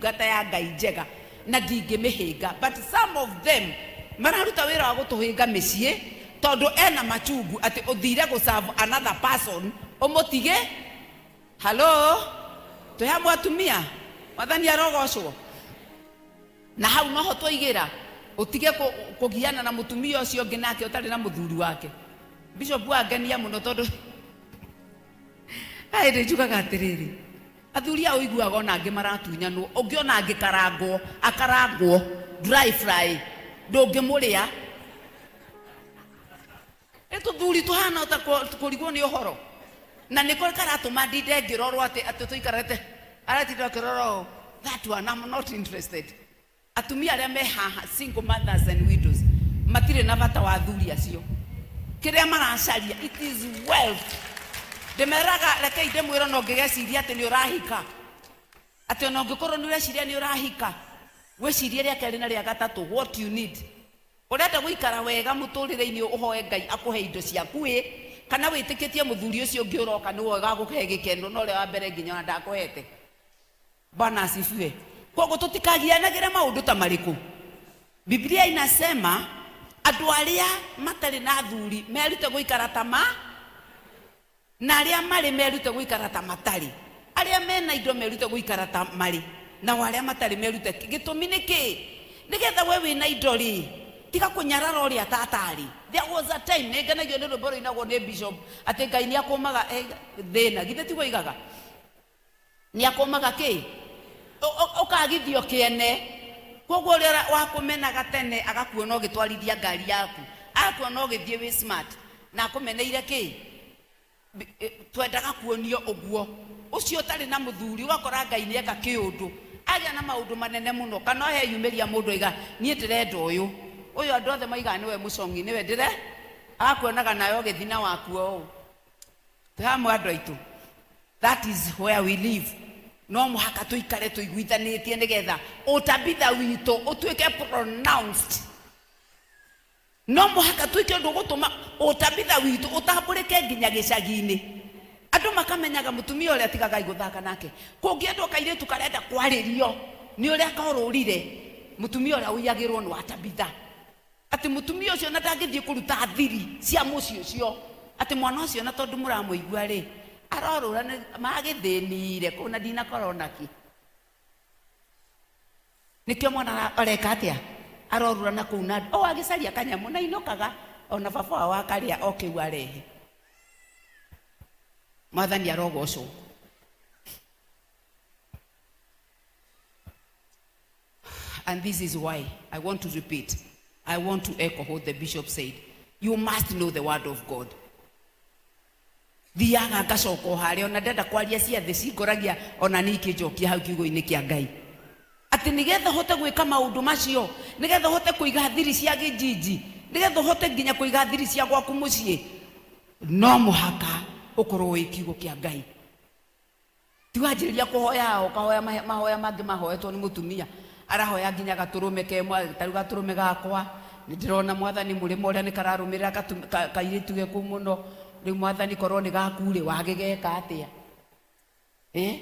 Ndungata ya Ngai njega na ndingĩmĩhĩnga, but some of them mararuta wĩra wa gũtũhĩnga mĩciĩ tondũ ena machungu atĩ ũthire gũ serve another person ũmũtige. Hello, twĩ hamwe atumia? Mwathani arogocwo. Na hau noho twaigĩra ũtige kũgiana na mũtumia ũcio ũngĩ nake ũtarĩ na mũthuri wake. Bishop wangenia mũno tondũ hĩndĩ njugaga atĩrĩrĩ, Athuri aya ũiguaga ona angĩ maratunyanwo, ũngĩona angĩkarangwo akarangwo dry fry, ndũngĩmũrĩa. Nĩ tũthuri tũhana ota kũrigwo nĩ ũhoro, na nĩko karatũma ndinde ngĩrorwo atĩ atĩ tũikarĩte aratinda akĩrora ũũ. That one I'm not interested. Atumia arĩa me haha, single mothers and widows, matirĩ na bata wa athuri acio. Kĩrĩa maracaria, it is wealth. Ndĩmeraga rekei ndĩmwĩre ona ũngĩgeciria atĩ nĩ ũrahika, atĩ ona ũngĩkorwo nĩ ũreciria nĩ ũrahika, wĩcirie rĩa kerĩ na rĩa gatatũ what you need. Ũrenda gũikara wega mũtũrĩre-inĩ ũhoe Ngai akũhe indo ciaku ĩ, kana wĩtĩkĩtie mũthuri ũcio ũngĩ ũroka nĩwe ũgagũhe gĩkeno na ũrĩa wa mbere nginya ona ndakũhete. Bwana asifiwe. Koguo tutikagianagĩre maũndũ ta marĩkũ? Biblia inasema andũ arĩa matarĩ na athuri merute gũikara ta ma na arĩa marĩ merute gũikara ta matarĩ, arĩa mena indo merute gũikara ta marĩ, nao arĩa matarĩ merute. Gĩtũmi nĩ kĩĩ? Nĩgetha we wĩna indo rĩ, tiga kũnyarara ũrĩa tatarĩ. There was a time nĩ ngenagio nĩ rwĩmbo rũinagwo nĩ bishop atĩ Ngai nĩ akũmaga thĩna, githĩ tiguo oigaga? Nĩ akũmaga kĩ ũkagithio kĩene. Koguo ũrĩa wakũmenaga tene agakuona ũgĩtwarithia ngari yaku, agakuona ũgĩthiĩ wĩ smart, na akũmeneire kĩ? Twendaga kuonio ũguo. Ũcio ũtarĩ na mũthuri ũgakora Ngai nĩ eka kĩũndũ, agĩa na maũndũ manene mũno, kana heyumĩria mũndũ aiga niĩ ndĩrenda ũyũ ũyũ, andũ othe maigaga nĩwe mũcong'i, nĩwe ndĩre, agakuonaga nawe ũgĩthiĩ na waku o ũũ. Twĩ hamwe andũ aitũ? That is where we live. No mũhaka tũikare tũiguithanĩtie nĩgetha ũtabitha witũ ũtuĩke pronounced. No mũhaka twĩke ũndũ ũgũtũma ũtabitha witũ ũtambũrĩke nginya gĩcagi-inĩ, andũ makamenyaga mũtumia ũrĩa tigagai gũthaka nake. Kũngĩendwo kairĩtu karenda kwarĩrio nĩ ũrĩa korũrire, mũtumia ũrĩa ũiyagĩrwo nĩ wa Tabitha. Atĩ mũtumia ũcio ona ndangĩthiĩ kũruta thiri cia mũciĩ ũcio, atĩ mwana ũcio na tondũ mũramũigua rĩ, arorũra nĩ magĩthĩnire kũu na ndinakorwo nakĩ. Nĩkĩo mwana areka atĩa? Arorũra na kũu na o agĩcaria kanyamũ na inũkaga ona baba wao akarĩa o kĩu arehe. Mwathani arogocwo. And this is why I want to repeat. I want to echo what the bishop said. You must know the word of God. Thiaga ngacoka o harĩa ona ndenda kwaria cia thĩ cingoragia ona niĩ ikĩnjokia hau kiugo-inĩ kĩa Ngai, atĩ nĩgetha ũhote gwĩka maũndũ macio, nĩgetha ũhote kũiga thiri cia gĩjinji, nĩgetha ũhote nginya kũiga thiri cia gwaku mũciĩ, no mũhaka ũkorwo wĩ kiugo kĩa Ngai. Ti wanjĩrĩria kũhoya ũkahoya mahoya mangĩ mahoetwo nĩ mũtumia, arahoya nginya gatũrũme ke ta rĩu gatũrũme gakwa nĩ ndĩrona Mwathani mũrĩmo ũrĩa nĩ kararũmĩrĩra kairĩtu ge kũu mũno, rĩu Mwathani korwo nĩ gaku rĩ, wagĩgeka atĩa? Eh?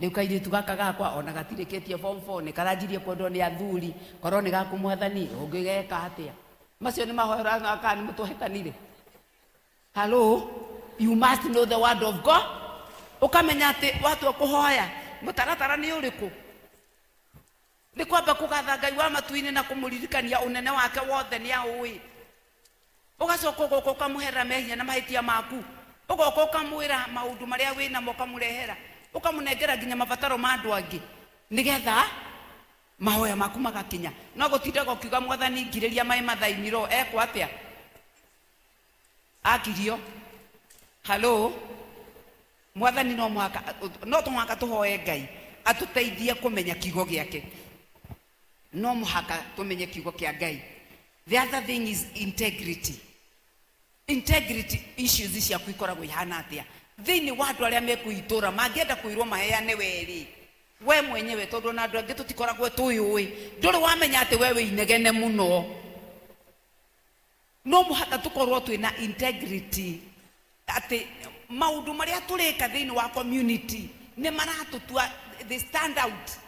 Rĩu kairĩtu gaka gakwa ona gatirĩkĩtie form 4 nĩ karanjirie kwendwo nĩ athuri, korwo nĩ gaku Mwathani ũngĩgeka atĩa? Macio nĩ mahoya ũrona kana nĩ mũtũhetanire? Hello, you must know the word of God. Ũkamenya atĩ watua kũhoya mũtaratara nĩ ũrĩkũ. Nĩ kwamba kũgatha Ngai wa matu-inĩ na kũmũririkania ũnene wake wothe nĩ aũĩ. Ũgacoka ũgoka ũkamũherera mehia na mahĩtia maku. Ũgoka ũkamwĩra maũndũ marĩa wĩ namo ũkamũrehera. Ũkamũnengera nginya mabataro ma andũ angĩ nĩgetha mahoya maku magakinya. No gũtindaga ũkiuga Mwathani ngirĩria maĩ mathainiro ekwo atĩa? Akirio. Hello, Mwathani no mũhaka, no tũmũhaka tũhoe Ngai atũteithie kũmenya kiugo gĩake. No mũhaka tũmenye kiugo kĩa Ngai. The other thing is integrity. Integrity issues ciaku ikoragwo ihana atĩa thĩinĩ wa andũ arĩa mekũitũra mangĩenda kwĩrwo maheane werĩ we mwenyewe, tondũ ona andũ angĩ tũtikoragwo tũyũĩ, ndũrĩ wamenya atĩ we wĩ inegene mũno. No mũhaka tũkorwo twĩna integrity atĩ maũndũ marĩa tũreka thĩinĩ wa community nĩ maratũtua they stand out.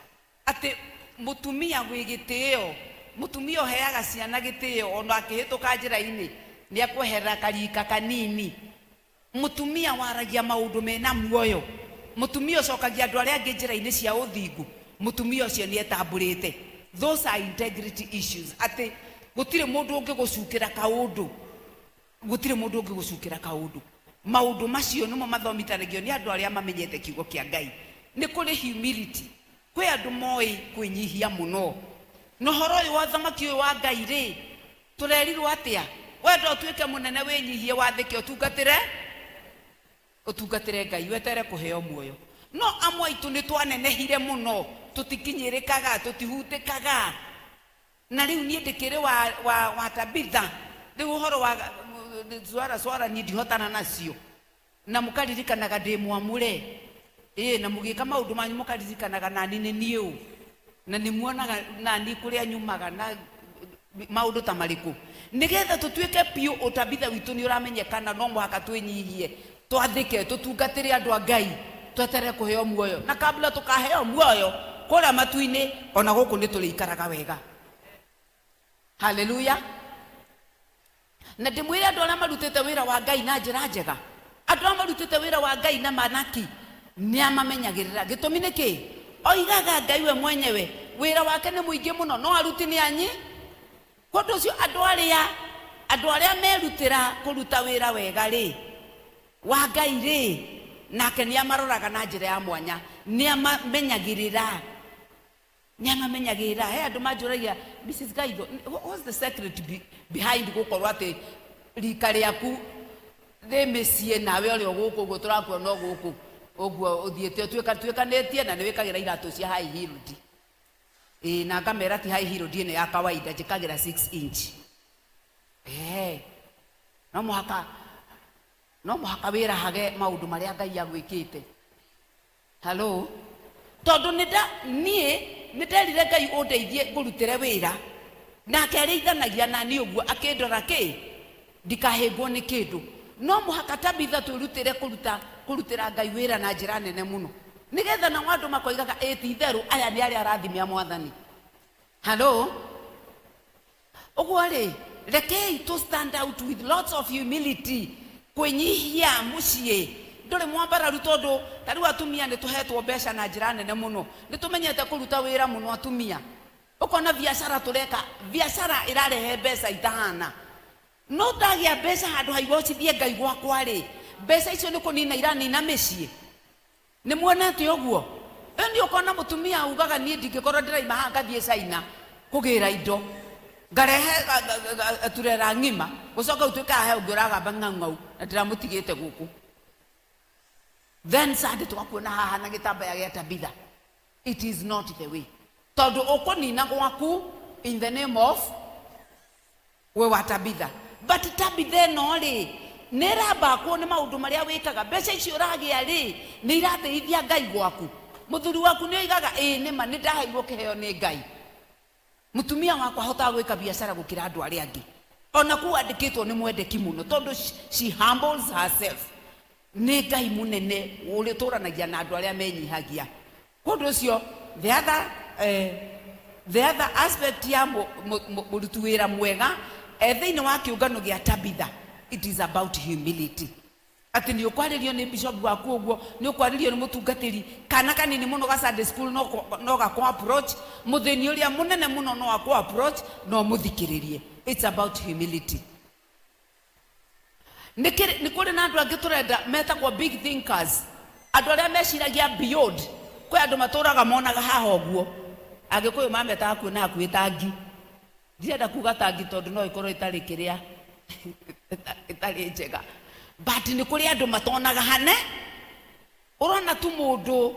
Atĩ mũtumia wĩ gĩtĩo, mũtumia ũheaga ciana gĩtĩo, ona akĩhĩtũka njĩra-inĩ nĩ akweherera karika kanini. Mũtumia waragia maũndũ mena muoyo, mũtumia ũcokagia andũ arĩa angĩ njĩra-inĩ cia ũthingu, mũtumia ũcio nĩ etambũrĩte. Those are integrity issues. Atĩ gũtirĩ mũndũ ũngĩgũcukĩra kaũndũ, gũtirĩ mũndũ ũngĩgũcukĩra kaũndũ. Maũndũ macio nĩmo mathomithanagio nĩ andũ arĩa mamenyete kiugo kĩa Ngai. Nĩ kũrĩ humility, kwĩ andũ moĩ kwĩnyihia mũno. Na ũhoro ũyũ wa ũthamaki ũyũ wa Ngai rĩ, tũrerirwo atĩa? Wenda ũtuĩke mũnene wĩnyihie, wathĩke, ũtungatĩre ũtungatĩre Ngai, wetere kũheo muoyo. No amwe aitũ nĩ twanenehire mũno, tũtikinyĩrĩkaga, tũtihutĩkaga. Na rĩu niĩ ndĩkĩrĩ wa, wa, wa Tabitha, rĩu ũhoro wa swara swara niĩ ndihotana nacio. Na mũkaririkanaga ndĩ mwamũre, ĩĩ, na mũgĩka maũndũ manyu mũkaririkanaga nani nĩ niĩ ũ, na nĩ muonaga nani kũrĩa nyumaga na maũndũ ta marĩkũ, nĩgetha tũtuĩke biũ ũtabitha witũ nĩ ũramenyekana. No mũhaka twĩnyihie, twathĩke, tũtungatĩre andũ a Ngai, tweterere kũheo muoyo. Na kabla tũkaheo muoyo kũrĩa matu-inĩ, ona gũkũ nĩ tũrĩikaraga wega. Haleluya. Na ndĩmwĩre, andũ arĩa marutĩte wĩra wa Ngai na njĩra njega, andũ arĩa marutĩte wĩra wa Ngai na manaki, nĩ amamenyagĩrĩra. Gĩtũmi nĩ kĩ? Oigaga Ngai we mwenyewe wĩra wake nĩ mũingĩ mũno, no aruti nĩ anyi. Kũndũ ũcio andũ arĩa merutĩra kũruta wĩra wega rĩ wa Ngai rĩ, nake nĩ amaroraga na njĩra ya mwanya, nĩ amamenyagĩrĩra, nĩ amamenyagĩrĩra. He andũ manjũragia, "Mrs Gaitho, what's the secret behind gũkorwo atĩ rika rĩaku rĩ mĩciĩ nawe ũrĩ o gũkũ ũguo tũrakuona o gũkũ ũguo ũthiĩte ũtuĩkanĩtie na nĩ wĩkagĩra iratũ cia high heeled?" Ĩĩ, na ngamera ti high heeled ĩno ya kawaida, njĩkagĩra 6 inch. No mũhaka wĩrahage maũndũ marĩa Ngai agwĩkĩte. Hello, tondũ nĩ niĩ nĩ nderire Ngai ũndeithie ngũrutĩre wĩra, nake arĩithanagia na niĩ ũguo akĩndora kĩ ndikahĩngwo nĩ kĩndũ. No mũhaka, Tabitha, twĩrutĩre kũrutĩra Ngai wĩra na njĩra nene mũno, nĩgetha nao andũ makoigaga, "Ĩ ti itherũ aya nĩ arĩa arathime a Mwathani." Hello, ũguo rĩ, rekei to stand out with lots of humility, kwĩnyihia mũciĩ. Ndũrĩ mwambararu, tondũ ta rĩu atumia nĩ tũhetwo mbeca na njĩra nene mũno, nĩ tũmenyete kũruta wĩra mũno. Atumia ũkona biacara tũreka, biacara ĩrarehe mbeca itahana, no ndagĩa mbeca, handũ ha igocithie Ngai gwakwa rĩ, mbeca icio nĩ kũnina iranina mĩciĩ. Nĩ muonete ũguo? Ĩni, ũkona mũtumia ugaga, "Niĩ ndingĩkorwo ndĩraima haha ngathiĩ China kũgĩra indo, ngarehe turera ng'ima, gũcoka ũtuĩke haha ũngĩ ũragamba ng'au ng'au na ndĩramũtigĩte gũkũ." Then Sunday tũgakuona haha na gĩtambaya gĩa Tabitha. It is not the way, tondũ ũkũnina gwaku in the name of we wa Tabitha. But Tabitha ĩno rĩ, nĩ ĩrambakwo nĩ maũndũ marĩa wĩkaga. Mbeca icio ũragĩa rĩ, nĩ irateithia Ngai gwaku? Mũthuri waku nĩ oigaga, "Ĩĩ, nĩma nĩ ndaheirwo kĩheo nĩ Ngai, mũtumia wakwa ahotaga gwĩka biacara gũkĩra andũ arĩa angĩ, ona kũu andĩkĩtwo nĩ mwendeki mũno tondũ she humbles herself"? Nĩ Ngai mũnene ũrĩa ũtũranagia na andũ arĩa menyihagia. Kũndũ ũcio the other aspect ya mũruti wĩra mwega e thĩinĩ wa kĩũngano gĩa Tabitha, it is about humility. Atĩ nĩ ũkwarĩrio nĩ bishop waku ũguo, nĩ ũkwarĩrio nĩ mũtungatĩri, kana kanini mũno ga Sunday school no gakũ approach, mũthĩni ũrĩa mũnene mũno no akũ approach, no mũthikĩrĩrie. It's about humility. Nĩ kũrĩ na andũ angĩ tũrenda metagwo big thinkers, andũ arĩa meciragia beyond. Kwĩ andũ matũraga monaga haha ũguo, Agĩkũyũ mametaga kuona hakuhĩ tangi. Ndirenda kuga tangi tondũ no ĩkorwo ĩtarĩ kĩrĩa ĩtarĩ njega, but nĩ kũrĩ andũ matonaga hane. Ũrona tu mũndũ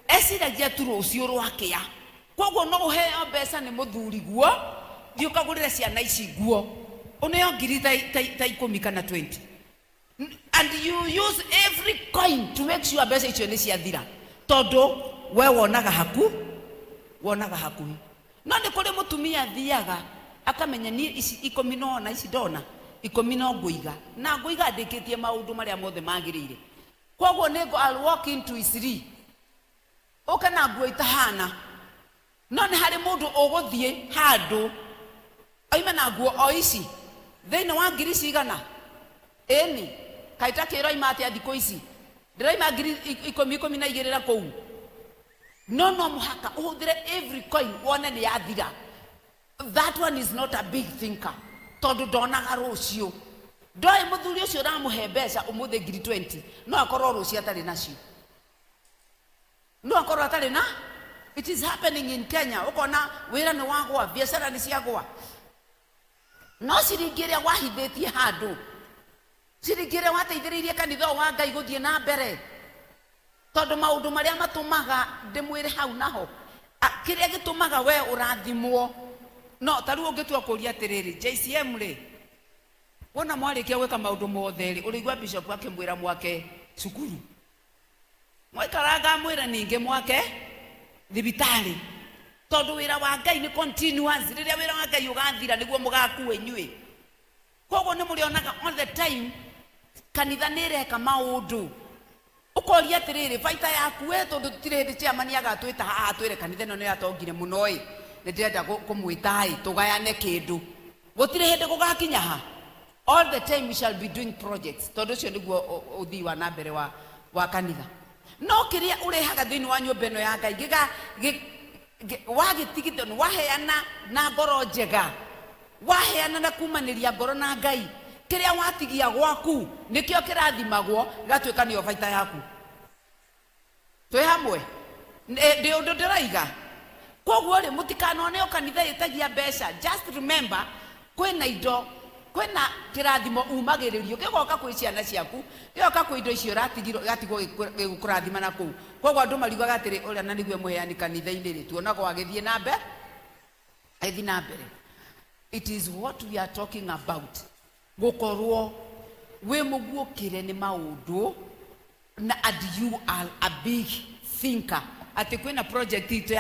eciragia tu rũciũ rwakĩa. Koguo no ũheo mbeca nĩ mũthuri guo, "Thiĩ ũkagũrĩre ciana ici nguo," ũneo ngiri ta 10 kana 20, and you use every coin to make sure mbeca icio nĩ ciathira, tondũ we wonaga hakuhĩ. No nĩ kũrĩ mũtumia athiaga akamenya, "Niĩ ici 10 nona, ici ndona 10 no ngũiga, na ngũiga ndĩkĩtie maũndũ marĩa mothe magĩrĩire. Koguo nĩ I'll walk into Isiri ũke na nguo itahana." No nĩ harĩ mũndũ ũgũthiĩ handũ oime na nguo o ici thĩinĩ wa ngiri cigana ĩni kaĩ ta kĩroima atĩa thikũ ici ndĩraima ngiri ikũmi ikũmi na igĩrĩ na kũu no no mũhaka ũhũthĩre every coin wone nĩ yathira. That one is not a big thinker tondũ ndonaga rũciũ. Ndoĩ mũthuri ũcio ũramũhe mbeca ũmũthĩ ngiri 20 no akorwo rũciũ atarĩ nacio, no akorwo atarĩ na. It is happening in Kenya. Ũkona wĩra nĩ wagwa, biacara nĩ ciagwa, no ciringi ĩrĩa wahithĩtie handũ, ciringi ĩrĩa wateithĩrĩirie kanitha ũyũ wa Ngai gũthiĩ na mbere, tondũ maũndũ marĩa matũmaga ndĩmwĩre hau naho kĩrĩa gĩtũmaga we ũrathimwo no ta rĩu ũngĩtua kũria atĩrĩrĩ, JCM rĩ, wona mwarĩkia gwĩka maũndũ mothe rĩ, ũrĩigua bishop akĩmwĩra mwake cukuru, mwaikaranga mwĩre ningĩ mwake thibitarĩ, tondũ wĩra wa Ngai nĩ continuous. Rĩrĩa wĩra wa Ngai ũgathira nĩguo mũgakua inyuĩ. Koguo nĩ mũrĩonaga all the time kanitha nĩ ĩreka maũndũ. Ũkoria atĩrĩrĩ, baita yaku we, tondũ tũtirĩ hĩndĩ chairman agatwĩta haha atwĩre kanitha ĩno nĩ yatongire mũno ĩ, nĩ ndĩrenda kũmwĩta ĩ tũgayane kĩndũ. Gũtirĩ hĩndĩ gũgakinya ha. All the time we shall be doing projects, tondũ ũcio nĩguo ũthii wa na mbere wa kanitha. No kĩrĩa ũrehaga thĩinĩ wa nyũmba ĩno ya Ngai wagĩtigithio waheana na ngoro njega, waheana na kumanĩria ngoro na Ngai, kĩrĩa watigia gwaku nĩkĩo kĩrathimagwo gĩgatuĩka nĩyo baita yaku. Twĩ hamwe? Ndĩ ũndũ ndĩroiga. Koguo rĩ, mũtikanone o kanitha ĩtagia mbeca. Just remember kwĩna indo, kwĩna kĩrathimo umagĩrĩrio gĩgoka kwĩ ciana ciaku, gĩgoka kwĩ indo icio ũratigirwo, gĩgatigwo gĩgũkũrathima na kũu. Koguo andũ mariugaga atĩrĩ, ũrĩa na nĩguo mũheani kanitha-inĩ rĩ, tuonagwo agĩthiĩ na mbere, agĩthiĩ na mbere. It is what we are talking about, gũkorwo wĩ mũguũkĩre nĩ maũndũ na and you are a big thinker, atĩ kwĩna project itũ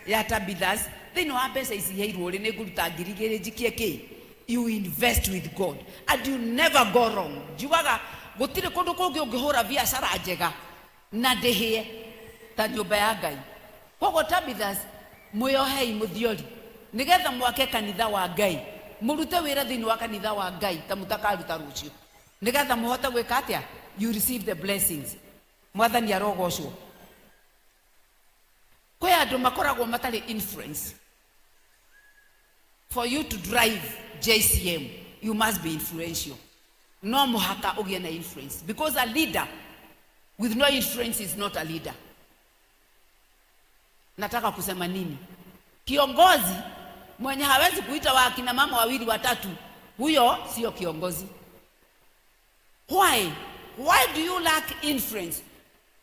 ya Tabithas thĩinĩ wa mbeca ici heirwo rĩ, nĩ ngũruta 2000 njikie kĩ. You invest with God and you never go wrong. Njugaga gũtirĩ kũndũ kũngĩ ũngĩhũra biacara njega na ndĩhĩe ta nyũmba ya Ngai. Koguo Tabithas, mwĩohei mũthiori nĩgetha mwake kanitha wa Ngai, mũrute wĩra thĩinĩ wa kanitha wa Ngai ta mũtakaruta rũciũ, nĩgetha mũhote gwĩka atĩa? You receive the blessings. Mwathani arogocwo. Kwĩ andũ makoragwo matarĩ influence. For you to drive JCM you must be influential. No mũhaka ũgĩe na influence, because a leader with no influence is not a leader. Nataka kusema nini? Kiongozi mwenye hawezi kuita wa akina mama wawili watatu, huyo sio kiongozi. Why? Why do you lack influence?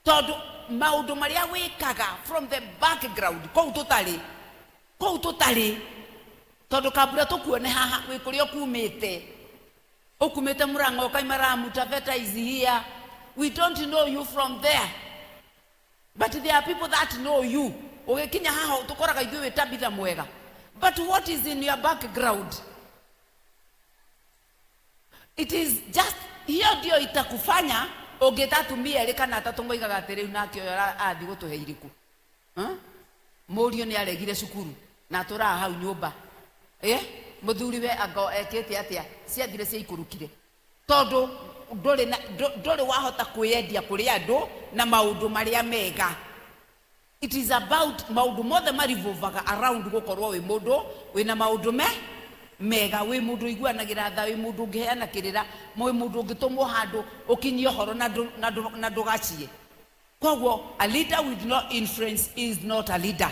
Tondũ maũndũ marĩa wĩkaga from the background kũu tũtarĩ, kũu tũtarĩ, tondũ kambura tũkuone haha wĩ kũrĩa ũkumĩte, ũkumĩte Murang'a ũkaima Ramu, Taveta is here. We don't know you from there, but there are people that know you. Ũgĩkinya haha tũkoraga ithuĩ wĩ Tabitha mwega, but what is in your background? It is just hiyo ndio itakufanya ũngĩta atumia erĩ kana atatũ moigaga atĩ rĩu nake ũyũ arathiĩ gũtũhe irĩkũ. Huh? Mũriũ nĩ aregire cukuru na atũraga hau nyũmba, eh? Mũthuri we anga ekĩte atĩa? Ciathire ciaikũrũkire tondũ ndũrĩ ndũrĩ wahota kwĩyendia kũrĩ andũ na maũndũ marĩa mega. It is about maũndũ mothe marivolvaga around gũkorwo wĩ mũndũ wĩna maũndũ me mega, wĩ mũndũ ũiguanagĩra tha, wĩ mũndũ ũngĩheana kĩrĩra, wĩ mũndũ ũngĩtũmwo handũ ũkinyie ũhoro na ndũgacie. Koguo a leader with no influence is not a leader,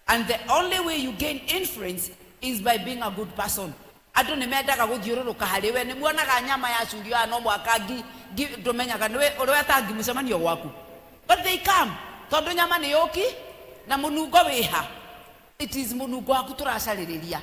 and the only way you gain influence is by being a good person. Andũ nĩ mendaga gũthiũrũrũka harĩ we. Nĩ muonaga nyama ya curio aya no mwaka ngi ndũmenyaga nĩwe ũrĩa tangi mũcemanio gwaku, but they come tondũ nyama nĩ yũki na mũnungo wĩha. It is mũnungo waku tũracarĩrĩria.